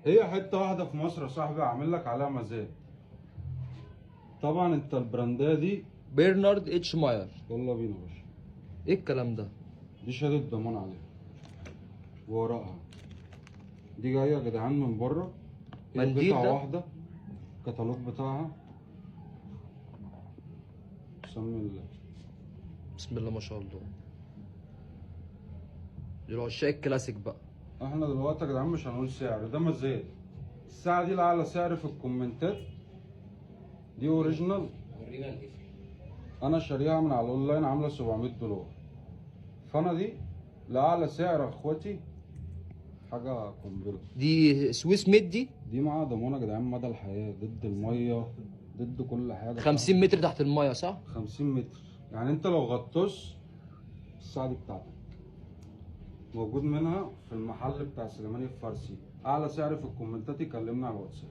هي حتة واحدة في مصر يا صاحبي، عامل لك عليها مزاد. طبعا انت البرانديه دي برنارد اتش ماير. يلا بينا يا باشا. ايه الكلام ده؟ دي شهادة ضمان عليها وورقها. دي جاية يا جدعان من بره، منديل قطعه ده؟ واحدة، الكتالوج بتاعها. بسم الله. بسم الله ما شاء الله. دي لعشاق الكلاسيك بقى. احنا دلوقتي يا جدعان مش هنقول سعر، ده مزاد. الساعة دي الأعلى سعر في الكومنتات، دي original. ورينا القفل. انا شاريها من على الاونلاين عاملة $700، فانا دي لأعلى سعر يا اخواتي، حاجة قنبلة. دي Swiss made دي؟ دي معاها ضمان يا جدعان مدى الحياة، ضد المية، ضد كل حاجة. 50 متر تحت المية صح؟ 50 متر، يعني انت لو غطس الساعة دي بتاعتك. موجود منها في المحل بتاع سليماني الفارسي. اعلى سعر في الكومنتات يكلمنا على الواتساب.